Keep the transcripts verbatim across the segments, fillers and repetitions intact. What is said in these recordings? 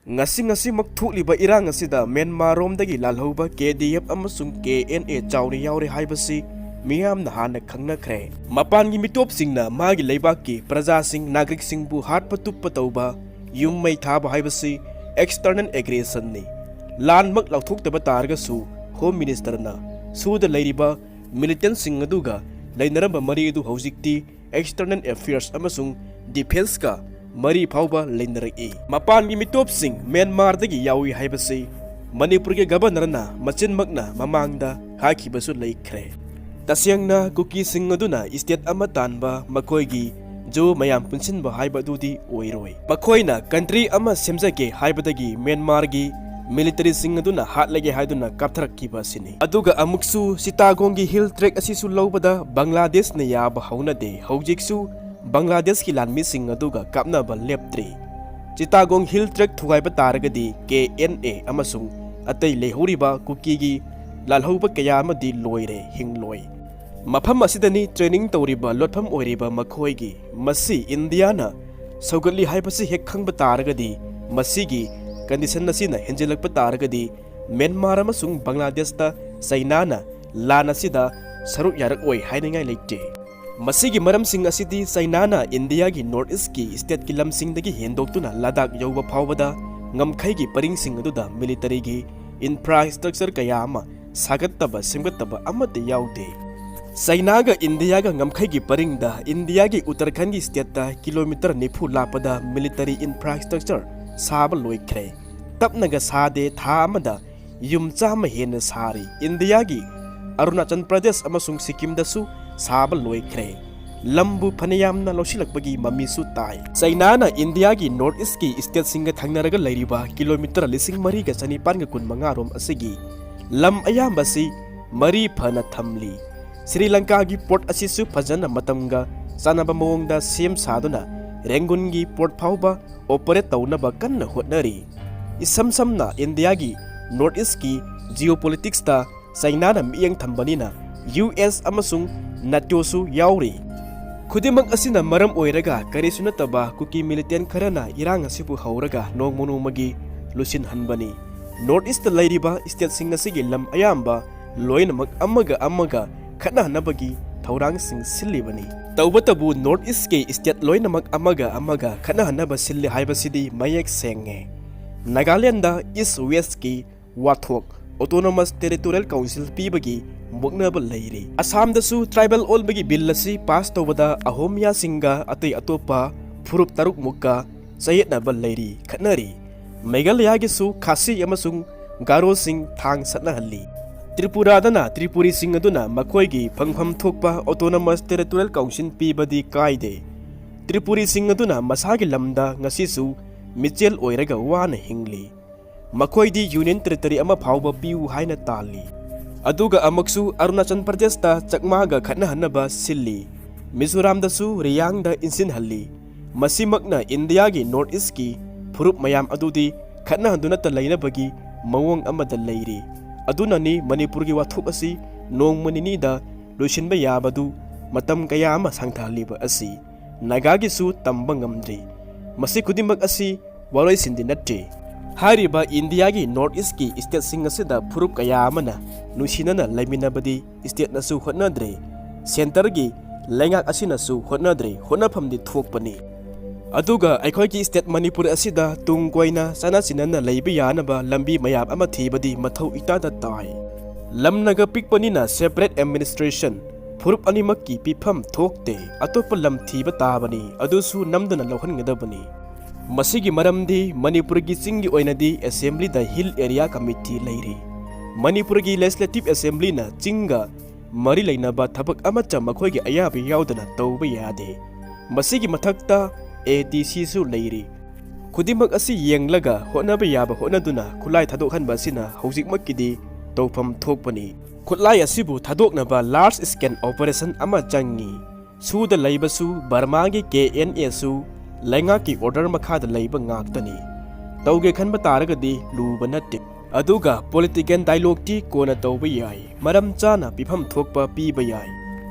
ꯉꯁꯤ ꯉꯁꯤꯃꯛ ꯊꯣꯛꯂꯤꯕ ꯏꯔꯥꯡ ꯑꯁꯤꯗ ꯃ꯭ꯌꯥꯟꯃꯥꯔ ꯔꯣꯝꯗꯒꯤ ꯂꯥꯜꯍꯧꯕ ꯀꯦ ꯗꯤ ꯑꯦꯐ ꯑꯃꯁꯨꯡ ꯀꯦ ꯑꯦꯟ ꯑꯦ ꯆꯥꯎꯅ ꯌꯥꯎꯔꯦ ꯍꯥꯏꯕꯁꯤ ꯃꯤꯌꯥꯝꯅ ꯍꯥꯟꯅ ꯈꯪꯅꯈ꯭ꯔꯦ꯫ ꯃꯄꯥꯟꯒꯤ ꯃꯤꯇꯣꯞꯁꯤꯡꯅ ꯃꯥꯒꯤ ꯂꯩꯕꯥꯛꯀꯤ ꯄ꯭ꯔꯖꯥꯁꯤꯡ, ꯅꯥꯒꯔꯤꯛꯁꯤꯡꯕꯨ ꯍꯥꯠꯄ ꯇꯨꯞꯄ ꯇꯧꯕ, ꯌꯨꯝ ꯃꯩ ꯊꯥꯕ ꯍꯥꯏꯕꯁꯤ external aggressionꯅꯤ꯫ ꯂꯥꯟꯃꯛ ꯂꯥꯎꯊꯣꯛꯇꯕ ꯇꯥꯔꯒꯁꯨ Home Ministerꯅ ꯁꯨꯗ ꯂꯩꯔꯤꯕ militantꯁꯤꯡ ꯑꯗꯨꯒ ꯂꯩꯅꯔꯝꯕ ꯃꯔꯤ ꯑꯗꯨ ꯍꯧꯖꯤꯛꯇꯤ external affairs ꯑꯃꯁꯨꯡ defenceꯀ ꯃꯔꯤ ꯐꯥꯎꯕ ꯂꯩꯅꯔꯛꯏ꯫ ꯃꯄꯥꯟꯒꯤ ꯃꯤꯇꯣꯞꯁꯤꯡ ꯃ꯭ꯌꯥꯟꯃꯥꯔꯗꯒꯤ ꯌꯥꯎꯏ ꯍꯥꯏꯕꯁꯤ ꯃꯅꯤꯄꯨꯔꯒꯤ governorꯅ ꯃꯆꯤꯟꯃꯛꯅ ꯃꯃꯥꯡꯗ ꯍꯥꯏꯈꯤꯕꯁꯨ ꯂꯩꯈ꯭ꯔꯦ꯫ ꯇꯁꯦꯡꯅ ꯀꯨꯀꯤꯁꯤꯡ ꯑꯗꯨꯅ state ꯑꯃ ꯇꯥꯟꯕ ꯃꯈꯣꯏꯒꯤ ꯖꯣ ꯃꯌꯥꯝ ꯄꯨꯟꯁꯤꯟꯕ ꯍꯥꯏꯕ ꯑꯗꯨꯗꯤ ꯑꯣꯏꯔꯣꯏ꯫ ꯃꯈꯣꯏꯅ country ꯑꯃ ꯁꯦꯝꯖꯒꯦ ꯍꯥꯏꯕꯗꯒꯤ ꯃ꯭ꯌꯥꯟꯃꯥꯔꯒꯤ militaryꯁꯤꯡ ꯑꯗꯨꯅ ꯍꯥꯠꯂꯒꯦ ꯍꯥꯏꯗꯨꯅ ꯀꯥꯞꯊꯔꯛꯈꯤꯕ ꯑꯁꯤꯅꯤ꯫ ꯑꯗꯨꯒ ꯑꯃꯨꯛꯁꯨ ꯆꯤꯇꯥꯒꯣꯡꯒꯤ hill tract ꯑꯁꯤꯁꯨ ꯂꯧꯕꯗ ꯕꯪꯒ꯭ꯂꯥꯗꯦꯁꯅ ꯌꯥꯕ ꯍꯧꯅꯗꯦ꯫ ꯍꯧꯖꯤꯛꯁꯨ ꯕꯪꯒ꯭ꯂꯥꯗꯦꯁꯀꯤ ꯂꯥꯟꯃꯤꯁꯤꯡ ꯑꯗꯨꯒ ꯀꯥꯞꯅꯕ ꯂꯦꯞꯇ꯭ꯔꯤ꯫ ꯆꯤꯇꯥꯒꯣꯡ hill tract ꯊꯨꯒꯥꯏꯕ ꯇꯥꯔꯒꯗꯤ ꯀꯦ ꯑꯦꯟ ꯑꯦ ꯑꯃꯁꯨꯡ ꯑꯇꯩ ꯂꯩꯍꯧꯔꯤꯕ ꯀꯨꯀꯤꯒꯤ ꯂꯥꯜꯍꯧꯕ ꯀꯌꯥ ꯑꯃꯗꯤ ꯂꯣꯏꯔꯦ, ꯍꯤꯡꯂꯣꯏ꯫ ꯃꯐꯝ ꯑꯁꯤꯗꯅꯤ training ꯇꯧꯔꯤꯕ, ꯂꯣꯠꯐꯝ ꯑꯣꯏꯔꯤꯕ ꯃꯈꯣꯏꯒꯤ꯫ ꯃꯁꯤ ꯏꯟꯗꯤꯌꯥꯅ ꯁꯧꯒꯠꯂꯤ ꯍꯥꯏꯕꯁꯤ ꯍꯦꯛ ꯈꯪꯕ ꯇꯥꯔꯒꯗꯤ, ꯃꯁꯤꯒꯤ condition ꯑꯁꯤꯅ ꯍꯦꯟꯖꯤꯜꯂꯛꯄ ꯇꯥꯔꯒꯗꯤ, ꯃ꯭ꯌꯥꯟꯃꯥꯔ ꯑꯃꯁꯨꯡ ꯕꯪꯒ꯭ꯂꯥꯗꯦꯁꯇ ꯆꯩꯅꯥꯅ ꯂꯥꯟ ꯑꯁꯤꯗ ꯁꯔꯨꯛ ꯌꯥꯔꯛꯑꯣꯏ ꯍꯥꯏꯅꯤꯡꯉꯥꯏ ꯂꯩꯇꯦ꯫ ꯃꯁꯤꯒꯤ ꯃꯔꯝꯁꯤꯡ ꯑꯁꯤꯗꯤ ꯆꯩꯅꯥꯅ ꯏꯟꯗꯤꯌꯥꯒꯤ north eastꯀꯤ stateꯀꯤ ꯂꯝꯁꯤꯡꯗꯒꯤ ꯍꯦꯟꯗꯣꯛꯇꯨꯅ ꯂꯗꯥꯈ ꯌꯧꯕ ꯐꯥꯎꯕꯗ ꯉꯝꯈꯩꯒꯤ ꯄꯔꯤꯡꯁꯤꯡ ꯑꯗꯨꯗ militaryꯒꯤ infrastructure ꯀꯌꯥ ꯑꯃ ꯁꯥꯒꯠꯇꯕ, ꯁꯦꯝꯒꯠꯇꯕ ꯑꯃꯠꯇ ꯌꯥꯎꯗꯦ꯫ ꯆꯩꯅꯥꯒ ꯏꯟꯗꯤꯌꯥꯒ ꯉꯝꯈꯩꯒꯤ ꯄꯔꯤꯡꯗ ꯏꯟꯗꯤꯌꯥꯒꯤ ꯎꯠꯇꯔꯈꯟꯒꯤ stateꯇ kilometre ꯅꯤꯐꯨ ꯂꯥꯞꯄꯗ military infrastructure ꯁꯥꯕ ꯂꯣꯏꯈ꯭ꯔꯦ꯫ ꯇꯞꯅꯒ ꯁꯥꯗꯦ, ꯊꯥ ꯑꯃꯗ ꯌꯨꯝ ꯆꯥꯝꯃ ꯍꯦꯟꯅ ꯁꯥꯔꯤ꯫ ꯏꯟꯗꯤꯌꯥꯒꯤ ꯑꯔꯨꯅꯥꯆꯜ ꯄ꯭ꯔꯗꯦꯁ ꯑꯃꯁꯨꯡ ꯁꯤꯛꯀꯤꯝꯗꯁꯨ ꯁꯥꯕ ꯂꯣꯏꯈ꯭ꯔꯦ꯫ ꯂꯝꯕꯨ ꯐꯅꯌꯥꯝꯅ ꯂꯧꯁꯤꯜꯂꯛꯄꯒꯤ ꯃꯃꯤꯁꯨ ꯇꯥꯏ꯫ ꯆꯩꯅꯥꯅ ꯏꯟꯗꯤꯌꯥꯒꯤ north eastꯀꯤ stateꯁꯤꯡꯒ ꯊꯪꯅꯔꯒ ꯂꯩꯔꯤꯕ kilometre ꯂꯤꯁꯤꯡ ꯃꯔꯤꯒ ꯆꯅꯤꯄꯥꯟꯒ ꯀꯨꯟꯃꯉꯥ ꯔꯣꯝ ꯑꯁꯤꯒꯤ ꯂꯝ ꯑꯌꯥꯝꯕꯁꯤ ꯃꯔꯤ ꯐꯅ ꯊꯝꯂꯤ꯫ ꯁ꯭ꯔꯤ ꯂꯪꯀꯥꯒꯤ port ꯑꯁꯤꯁꯨ ꯐꯖꯅ ꯃꯇꯝꯒ ꯆꯥꯟꯅꯕ ꯃꯑꯣꯡꯗ ꯁꯦꯝ ꯁꯥꯗꯨꯅ ꯔꯦꯡꯒꯨꯟꯒꯤ port ꯐꯥꯎꯕ operate ꯇꯧꯅꯕ ꯀꯟꯅ ꯍꯣꯠꯅꯔꯤ꯫ ꯏꯁꯝ ꯁꯝꯅ ꯏꯟꯗꯤꯌꯥꯒꯤ north eastꯀꯤ geopoliticsꯇ ꯆꯩꯅꯥꯅ ꯃꯤꯠꯌꯦꯡ ꯊꯝꯕꯅꯤꯅ ꯌꯨ ꯑꯦꯁ ꯑꯃꯁꯨꯡ NATOꯁꯨ ꯌꯥꯎꯔꯤ꯫ ꯈꯨꯗꯤꯡꯃꯛ ꯑꯁꯤꯅ ꯃꯔꯝ ꯑꯣꯏꯔꯒ ꯀꯔꯤꯁꯨ ꯅꯠꯇꯕ ꯀꯨꯀꯤ militant ꯈꯔꯅ ꯏꯔꯥꯡ ꯑꯁꯤꯕꯨ ꯍꯧꯔꯒ ꯅꯣꯡꯃ ꯅꯣꯡꯃꯒꯤ ꯂꯨꯁꯤꯟꯍꯟꯕꯅꯤ꯫ North East ꯂꯩꯔꯤꯕ stateꯁꯤꯡ ꯑꯁꯤꯒꯤ ꯂꯝ ꯑꯌꯥꯝꯕ ꯂꯣꯏꯅꯃꯛ ꯑꯃꯒ ꯑꯃꯒ ꯈꯠꯅꯍꯟꯅꯕꯒꯤ ꯊꯧꯔꯥꯡꯁꯤꯡ ꯁꯤꯜꯂꯤꯕꯅꯤ꯫ ꯇꯧꯕꯇꯕꯨ North Eastꯀꯤ state ꯂꯣꯏꯅꯃꯛ ꯑꯃꯒ ꯑꯃꯒ ꯈꯠꯅꯍꯟꯅꯕ ꯁꯤꯜꯂꯤ ꯍꯥꯏꯕꯁꯤꯗꯤ ꯃꯌꯦꯛ ꯁꯦꯡꯉꯦ꯫ ꯅꯥꯒꯥꯂꯦꯟꯗ East Westꯀꯤ ꯋꯥꯊꯣꯛ Autonomous Territorial Council ꯄꯤꯕꯒꯤ ꯃꯨꯛꯅꯕ ꯂꯩꯔꯤ꯫ ꯑꯁꯥꯝꯗꯁꯨ tribal ꯑꯣꯟꯕꯒꯤ bill ꯑꯁꯤ pass ꯇꯧꯕꯗ ꯑꯍꯣꯃꯤꯌꯥꯁꯤꯡꯒ ꯑꯇꯩ ꯑꯇꯣꯞꯄ ꯐꯨꯔꯨꯞ ꯇꯔꯨꯛꯃꯨꯛꯀ ꯆꯌꯦꯠꯅꯕ ꯂꯩꯔꯤ, ꯈꯠꯅꯔꯤ꯫ ꯃꯦꯘꯥꯂꯌꯥꯒꯤꯁꯨ ꯈꯥꯁꯤ ꯑꯃꯁꯨꯡ ꯒꯥꯔꯣꯁꯤꯡ ꯊꯥꯡ ꯁꯠꯅꯍꯜꯂꯤ꯫ ꯇ꯭ꯔꯤꯄꯨꯔꯥꯗꯅ ꯇ꯭ꯔꯤꯄꯨꯔꯤꯁꯤꯡ ꯑꯗꯨꯅ ꯃꯈꯣꯏꯒꯤ ꯐꯪꯐꯝ ꯊꯣꯛꯄ Autonomous Territorial Council ꯄꯤꯕꯗꯤ ꯀꯥꯏꯗꯦ꯫ ꯇ꯭ꯔꯤꯄꯨꯔꯤꯁꯤꯡ ꯑꯗꯨꯅ ꯃꯁꯥꯒꯤ ꯂꯝꯗ ꯉꯁꯤꯁꯨ ꯃꯤꯆꯦꯜ ꯑꯣꯏꯔꯒ ꯋꯥꯅ ꯍꯤꯡꯂꯤ꯫ ꯃꯈꯣꯏꯗꯤ Union Territory ꯑꯃ ꯐꯥꯎꯕ ꯄꯤꯌꯨ ꯍꯥꯏꯅ ꯇꯥꯜꯂꯤ꯫ ꯑꯗꯨꯒ ꯑꯃꯨꯛꯁꯨ ꯑꯔꯨꯅꯥꯆꯜ ꯄ꯭ꯔꯗꯦꯁꯇ ꯆꯛꯃꯥꯒ ꯈꯠꯅꯍꯟꯅꯕ ꯁꯤꯜꯂꯤ꯫ ꯃꯤꯖꯣꯔꯥꯝꯗꯁꯨ ꯔꯤꯌꯥꯡꯗ ꯏꯟꯁꯤꯟꯍꯜꯂꯤ꯫ ꯃꯁꯤꯃꯛꯅ ꯏꯟꯗꯤꯌꯥꯒꯤ North Eastꯀꯤ ꯐꯨꯔꯨꯞ ꯃꯌꯥꯝ ꯑꯗꯨꯗꯤ ꯈꯠꯅꯍꯟꯗꯨꯅꯇ ꯂꯩꯅꯕꯒꯤ ꯃꯑꯣꯡ ꯑꯃꯗ ꯂꯩꯔꯤ꯫ ꯑꯗꯨꯅꯅꯤ ꯃꯅꯤꯄꯨꯔꯒꯤ ꯋꯥꯊꯣꯛ ꯑꯁꯤ ꯅꯣꯡꯃ ꯅꯤꯅꯤꯗ ꯂꯣꯏꯁꯤꯟꯕ ꯌꯥꯕꯗꯨ ꯃꯇꯝ ꯀꯌꯥ ꯑꯃ ꯁꯥꯡꯊꯍꯜꯂꯤꯕ ꯑꯁꯤ꯫ ꯅꯥꯒꯥꯒꯤꯁꯨ ꯇꯝꯕ ꯉꯝꯗ꯭ꯔꯤ꯫ ꯃꯁꯤ ꯈꯨꯗꯤꯡꯃꯛ ꯑꯁꯤ ꯋꯥꯔꯣꯏꯁꯤꯟꯗꯤ ꯅꯠꯇꯦ꯫ ꯍꯥꯏꯔꯤꯕ ꯏꯟꯗꯤꯌꯥꯒꯤ North Eastꯀꯤ stateꯁꯤꯡ ꯑꯁꯤꯗ ꯐꯨꯔꯨꯞ ꯀꯌꯥ ꯑꯃꯅ ꯅꯨꯡꯁꯤꯅꯅ ꯂꯩꯃꯤꯟꯅꯕꯗꯤ stateꯅꯁꯨ ꯍꯣꯠꯅꯗ꯭ꯔꯦ, centreꯒꯤ ꯂꯩꯉꯥꯛ ꯑꯁꯤꯅꯁꯨ ꯍꯣꯠꯅꯗ꯭ꯔꯦ, ꯍꯣꯠꯅꯐꯝꯗꯤ ꯊꯣꯛꯄꯅꯤ꯫ ꯑꯗꯨꯒ ꯑꯩꯈꯣꯏꯒꯤ state ꯃꯅꯤꯄꯨꯔ ꯑꯁꯤꯗ ꯇꯨꯡ ꯀꯣꯏꯅ ꯆꯥꯅ ꯆꯤꯟꯅꯅ ꯂꯩꯕ ꯌꯥꯅꯕ ꯂꯝꯕꯤ ꯃꯌꯥꯝ ꯑꯃ ꯊꯤꯕꯗꯤ ꯃꯊꯧ ꯏꯇꯥꯗ ꯇꯥꯏ꯫ ꯂꯝꯅꯒ ꯄꯤꯛꯄꯅꯤꯅ separate administration, ꯐꯨꯔꯨꯞ ꯑꯅꯤꯃꯛꯀꯤ ꯄꯤꯐꯝ ꯊꯣꯛꯇꯦ꯫ ꯑꯇꯣꯞꯄ ꯂꯝ ꯊꯤꯕ ꯇꯥꯕꯅꯤ, ꯑꯗꯨꯁꯨ ꯅꯝꯗꯅ ꯂꯧꯍꯟꯒꯗꯕꯅꯤ꯫ ꯃꯁꯤꯒꯤ ꯃꯔꯝꯗꯤ ꯃꯅꯤꯄꯨꯔꯒꯤ ꯆꯤꯡꯒꯤ ꯑꯣꯏꯅꯗꯤ assemblyꯗ Hill Area Committee ꯂꯩꯔꯤ꯫ ꯃꯅꯤꯄꯨꯔꯒꯤ Legislative Assemblyꯅ ꯆꯤꯡꯒ ꯃꯔꯤ ꯂꯩꯅꯕ ꯊꯕꯛ ꯑꯃꯠꯇ ꯃꯈꯣꯏꯒꯤ ꯑꯌꯥꯕ ꯌꯥꯎꯗꯅ ꯇꯧꯕ ꯌꯥꯗꯦ꯫ ꯃꯁꯤꯒꯤ ꯃꯊꯛꯇ ADCꯁꯨ ꯂꯩꯔꯤ꯫ ꯈꯨꯗꯤꯡꯃꯛ ꯑꯁꯤ ꯌꯦꯡꯂꯒ ꯍꯣꯠꯅꯕ ꯌꯥꯕ ꯍꯣꯠꯅꯗꯨꯅ ꯈꯨꯠꯂꯥꯏ ꯊꯥꯗꯣꯛꯍꯟꯕ ꯑꯁꯤꯅ ꯍꯧꯖꯤꯛꯃꯛꯀꯤꯗꯤ ꯇꯧꯐꯝ ꯊꯣꯛꯄꯅꯤ꯫ ꯈꯨꯠꯂꯥꯏ ꯑꯁꯤꯕꯨ ꯊꯥꯗꯣꯛꯅꯕ large scale operation ꯑꯃ ꯆꯪꯏ꯫ ꯁꯨꯗ ꯂꯩꯕꯁꯨ ꯕꯔꯃꯥꯒꯤ KNAꯁꯨ ꯂꯩꯉꯥꯛꯀꯤ order ꯃꯈꯥꯗ ꯂꯩꯕ ꯉꯥꯛꯇꯅꯤ꯫ ꯇꯧꯒꯦ ꯈꯟꯕ ꯇꯥꯔꯒꯗꯤ ꯂꯨꯕ ꯅꯠꯇꯦ꯫ ꯑꯗꯨꯒ political dialogueꯇꯤ ꯀꯣꯟꯅ ꯇꯧꯕ ꯌꯥꯏ, ꯃꯔꯝ ꯆꯥꯅ ꯄꯤꯐꯝ ꯊꯣꯛꯄ ꯄꯤꯕ ꯌꯥꯏ꯫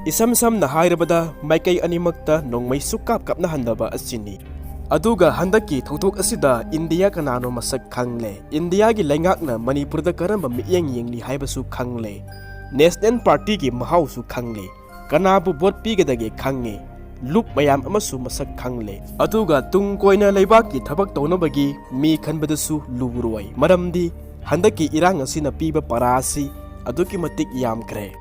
ꯏꯁꯝ ꯁꯝꯅ ꯍꯥꯏꯔꯕꯗ, ꯃꯥꯏꯀꯩ ꯑꯅꯤꯃꯛꯇ ꯅꯣꯡꯃꯩ ꯁꯨꯛꯀꯥꯞ ꯀꯥꯞꯅꯍꯟꯗꯕ ꯑꯁꯤꯅꯤ꯫ ꯑꯗꯨꯒ ꯍꯟꯗꯛꯀꯤ ꯊꯧꯗꯣꯛ ꯑꯁꯤꯗ ꯏꯟꯗꯤꯌꯥ ꯀꯅꯥꯅꯣ ꯃꯁꯛ ꯈꯪꯂꯦ? ꯏꯟꯗꯤꯌꯥꯒꯤ ꯂꯩꯉꯥꯛꯅ ꯃꯅꯤꯄꯨꯔꯗ ꯀꯔꯝꯕ ꯃꯤꯠꯌꯦꯡ ꯌꯦꯡꯂꯤ ꯍꯥꯏꯕꯁꯨ ꯈꯪꯂꯦ꯫ ꯅꯦꯁꯅꯦꯜ ꯄꯥꯔꯇꯤꯒꯤ ꯃꯍꯥꯎꯁꯨ ꯈꯪꯂꯦ꯫ ꯀꯅꯥꯕꯨ ꯚꯣꯠ ꯄꯤꯒꯗꯒꯦ ꯈꯪꯉꯦ꯫ ꯂꯨꯞ ꯃꯌꯥꯝ ꯑꯃꯁꯨ ꯃꯁꯛ ꯈꯪꯂꯦ꯫ ꯑꯗꯨꯒ ꯇꯨꯡ ꯀꯣꯏꯅ ꯂꯩꯕꯥꯛꯀꯤ ꯊꯕꯛ ꯇꯧꯅꯕꯒꯤ ꯃꯤ ꯈꯟꯕꯗꯁꯨ ꯂꯨꯔꯣꯏ, ꯃꯔꯝꯗꯤ ꯍꯟꯗꯛꯀꯤ ꯏꯔꯥꯡ ꯑꯁꯤꯅ ꯄꯤꯕ ꯄꯔꯥ ꯑꯁꯤ ꯑꯗꯨꯛꯀꯤ ꯃꯇꯤꯛ ꯌꯥꯝꯈ꯭ꯔꯦ꯫